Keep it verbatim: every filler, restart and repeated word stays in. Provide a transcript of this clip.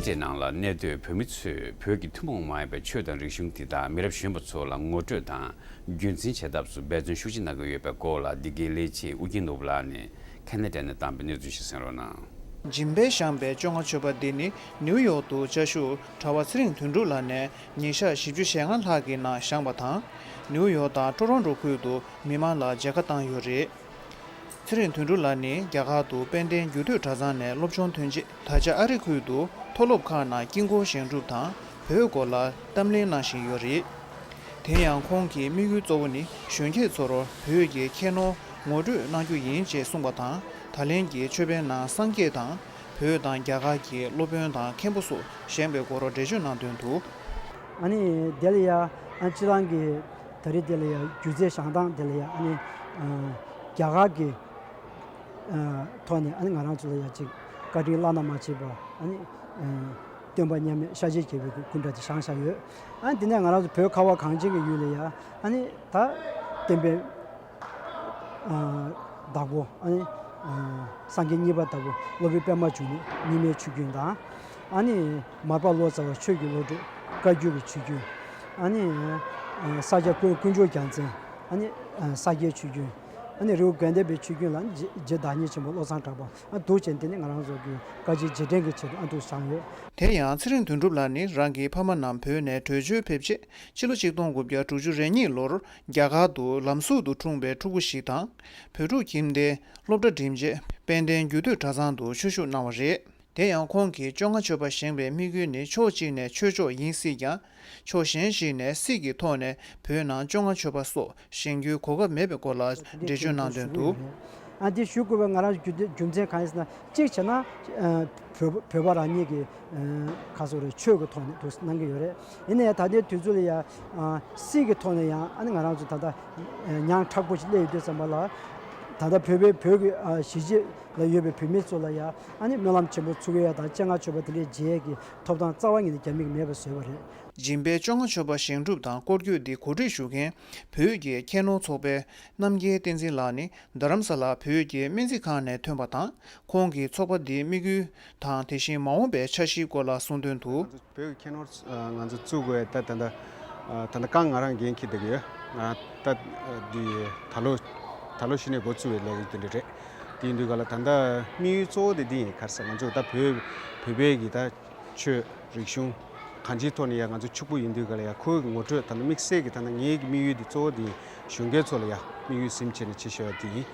ཊའི་ནང་ལ་གནས་སྡོད་བོད་མི་ཚོས་བོད་ཀྱི་ཐུན་མོང་མ་ཡིན་པའི་ཆོས་དང་རིག་གཞུང་དེ་དག་མི་རབས་གཞོན་པ་ཚོ་ལ་ངོ་སྤྲོད་དང་རྒྱུན་འཛིན་བྱེད་ཐབས་སུ་འབད་བརྩོན་ཤུགས་ཆེ་གནང་གི་ཡོད་པའི་སྐོར་ལ་འདི་གའི་ལས་བྱེད་ཨུ་རྒྱན་ནོར་བུ་ལགས་ནས་ཁ་ནེ་ཌ་ནས་བཏང་པའི་གནས་ཚུལ་ཞིག་གསན་རོགས་གནང་། སྦྱིན་པས་བཞེངས་པའི་བཅོ་ལྔ་མཆོད་པ་འདི་ནི་ནིའུ་ཡོག་ཏུ་བཅའ་བཞུགས་གྲྭ་པ་ཚེ་རིང་དོན་གྲུབ་ལགས་ནས་ཉིན་ཞག་བཞི་བཅུ་ཞེ་ལྔ་ལྷག་གི་ནང་བཞེངས་པ་དང་། ནིའུ་ཡོག་དང་ཊོ་རོན་ཊོ་ཁུལ་དུ་མི་མང་ལ་མཇལ་ཁ་བཏང་ཡོད་རེད། ཚེ་རིང་དོན་གྲུབ་ལགས་ནི་རྒྱ་གར་དུ་དཔལ་ལྡན་རྒྱུད་སྟོད་གྲྭ་ཚང་ནས་སློབ་སྦྱོང་ཐོན་རྗེས། ད་ཆ་ཨ་རི་ཁུལ་དུ་མཐོ་སློབ་ཁག་ནང་དཀྱིལ་འཁོར་བཞེངས་གྲུབ་དང་བོད་སྐོར་ལ་གཏམ་གླེང་གནང་བཞིན་ཡོད་རེད། དེ་ཡང་ཁོང་གི་དམིགས་ཡུལ་གཙོ་བོ་ནི་གཞོན་སྐྱེས་ཚོར་བོད་ཀྱི་ཁྱད་ནོར་ངོ་སྤྲོད་གནང་རྒྱུ་ཡིན་ཅེས་གསུངས་པ་དང་། ད་ལན་གྱི་མཆོད་པའི་ནང་སངས་རྒྱས་དང་བོད་དང་རྒྱ་གར་གྱི་སློབ་དཔོན་དང་མཁན་པོ་སོགས་བཞེངས་པའི་སྐོར་འགྲེལ་བརྗོད་གནང་དོན་དུ། ཨ་ནི་དེ་ལ་ཡ་ཨ་སྤྱི་བཏང་གི་ད་རེས་དེ་ལ་ཡ་སྒྱུ་རྩལ་བཞེངས་སྟངས་དེ་ལ་ཡ་ཨ་ནི་ཨ་རྒྱ་གར་གྱི་ཨ་ཐོག་ནས་ཨ་ནི་ང་རང་ཚོ་ལ་ཡ་ཅིག་བཀའ་དྲིན་བླ་ན་མ་མཆིས་པ་ཨ་ནི་ཨ་སྟོན་པ་མཉམ་མེད་ཤཱཀྱའི་རྒྱལ་པོའི་སྐུ་འདྲ་དེ་བཞེངས་བཞག་ཡོད། ཨ་ནི་དེ་ནས་ང་རང་ཚོ་བོད་ཁ་བ་གངས་ཅན་གྱི་ཡུལ་ལ་ཡ་ཨ་ནི་ད་བསྟན་པའི་ཨ་བདག་པོ་ཨ་ནི་ཨ་སངས་རྒྱས་གཉིས་པ་ལྟ་བུ་སློབ་དཔོན་པདྨ་འབྱུང་གནས་གཉིས་སྨན་ཆོས་རྒྱུན་དང་། ཨ་ནི་མར་པ་ལོ་ཙཱ་བ་ཆོས་ཀྱི་བློ་གྲོས་བཀའ་བརྒྱུད་ཀྱི་ཆོས་རྒྱུན། ཨ་ནི་ཨ་ས་སྐྱ་དཀོན་དཀོན་མཆོག་རྒྱལ་མཚན། ཨ་ནི་ཨ་ས་སྐྱའི་ཆོས་རྒྱུན། ཨ་ནི་རི་བོ་དགོན་བདེ་པའི་ཆོས་རྒྱུན་ལ་ནི་རྗེ་རྗེ་བདག་ཉིད་ཆེན་པོ་བློ་བཟང་གྲགས་པ། ཨ་འདུག་བྱས་འདི་ནི་ང་རང་ཚོ་གི་བཀའ་སྤྱིའི་རྗེས་དྲན་གྱི་ཆེད་དུ་ཨ་འདུག་བཞེངས་ཡོད། དེ་ཡང་ཚེ་རིང་དོན་གྲུབ་ལགས་ནི་རང་གི་ཕ་མ་རྣམས་བོད་ནས་བྲོས་བྱོལ་ཕེབས་རྗེས་ཕྱི་ལོ་ཆིག་སྟོང་དགུ་བརྒྱ་དྲུག་ཅུ་རེ་གཉིས་ལོར་རྒྱ་གར་དུ་ལམ་ཟུར་དུ་འཁྲུངས་པའི་ཕྲུ་གུ་ཞིག་དང་། བོད་ཕྲུག་ཁྱིམ་སྡེའི་སློབ་གྲྭ་འགྲིམས་རྗེས་དཔལ་ལྡན་རྒྱུད་སྟོད་གྲྭ་ཚང་དུ་ཆོས་ཞུགས་གནང་བ་རེད། དེ་ཡང་ཁོང་གིས་བཅོ་ལྔ་མཆོད་པ་བཞེངས་པའི་དམིགས་ཡུལ་ནི་ཕྱོགས་གཅིག་ནས་ཆོས་ཕྱོགས་ཡིན་སྲིད་ཀྱང་། ཕྱོགས་གཞན་ཞིག་ནས་སྲིད་ཀྱི་ཐོག་ནས་བོད་ནང་བཅོ་ལྔ་མཆོད་པ་སོགས་བཞེངས་རྒྱུའི་གོ་སྐབས་མེད་པའི་སྐོར་ལ་འགྲེལ་བརྗོད་གནང་དོན་དུ། ཨ་འདི་ཞུ་དགོས་པའི་ང་རང་རྒྱུ་རྒྱུ་མཚན་གང་ཡིན་ཟེར་ན། གཅིག་བྱས་ན་ཨ་བོད་བོད་པ་རང་ཉིད་ཀྱི་ཨ་ཁ་སོ་རེ་ཆོས་ཀྱི་ཐོག་ནས་འདུག་གནང་གི་ཡོད་རེད། ཡིན་ནའི་ད་ལྟའི་དུས་ཚོད་ལ་ཡང་ཨ་སྲིད་ཀྱི་ཐོག་ནས་ཡང་ཨ་ནི་ང་རང་ཚོ་ད་ལྟ་ཨ་ཉག་ཕྲ་པོ་ཞིག་སླེབས་ཡོད་དུས་ཙམ་པ་ལ། ད་ལྟ་བོད་པའི་བོད་ཀྱི་ཨ་གཞིས་བྱེས་ལ་ཡོད་པའི་བོད་མི་ཚོ་ལ་ཡང་ཨ་ནི་སྨོན་ལམ་ཆེན་པོ་ཚུགས་ཡས་དང་བཅོ་ལྔ་མཆོད་པ་དེ་འདྲའི་མཇལ་ཡས་ཀྱི་ཐོབ་ཐང་རྩ་བ་ཉིད་ནས་རྒྱ་མིས་མེད་པ་བཟོས་པ་རེད། སྦྱིན་པས་བཅོ་ལྔ་མཆོད་པ་བཞེངས་གྲུབ་དང་སྐོར་སྐྱོད་འདི་གོ་སྒྲིག་ཞུ་མཁན་བོད་ཀྱི་ཁྱད་ནོར་ཚོགས་པའི་རྣམ་རྒྱལ་བསྟན་འཛིན་ལགས་ནི་རྡ་རམ་ས་ལ་བོད་ཀྱི་སྨན་རྩིས་ཁང་ནས་ཐོན་པ་དང་། ཁོང་གིས་ཚོགས་པ་འདིའི་དམིགས་ཡུལ་དང་དེ་བཞིན་མ་འོངས་པའི་འཆར་གཞིའི་སྐོར་ལ་གསུངས་དོན་དུ། ང་ཚོ་བོད་ཀྱི་ཁྱད་ནོར་ང་ཚོ་བཙུགས་དགོས་ད་ད་ད་ད་ད་རྐང་ང་རང་འགན་འཁྱེར་བསྡད་ཀྱི་ཡོད། ང་རང་ད་འདི་ད་ལོ་ད་ལོ་གཞི་ནས་འགོ་བཙུགས་པའི་ལས་ཀ་དེ་འདྲ་རེད། དེ་ཡིན་དུས་ག་ལ་ད་ལྟ་དམིགས་ཡུལ་གཙོ་བོ་དེ་འདི་ཡིན། ག་རེ་ཟེར་ང་ཚོ་ད་བོད་བོད་པའི་གི་ད་ཆོས་རིག་གཞུང་གང་ཅིའི་ཐོག་ནས་ཡང་ང་ཚོ་ཕྱུག་པོ་ཡིན་དུས་ག་ལ་ཡང་ཁོའི་གི་ངོ་སྤྲོད་ད་ལྟ་དམིགས་བསལ་གི་ད་ལྟ་ངའི་གི་དམིགས་ཡུལ་འདི་གཙོ་བོ་འདི་གཞོན་སྐྱེས་ཚོ་ལ་ཡང་དམིགས་ཡུལ་ཟིན་བྱས་ནས་བྱེད་ཤོག་ཡ་དེ་ཡིན།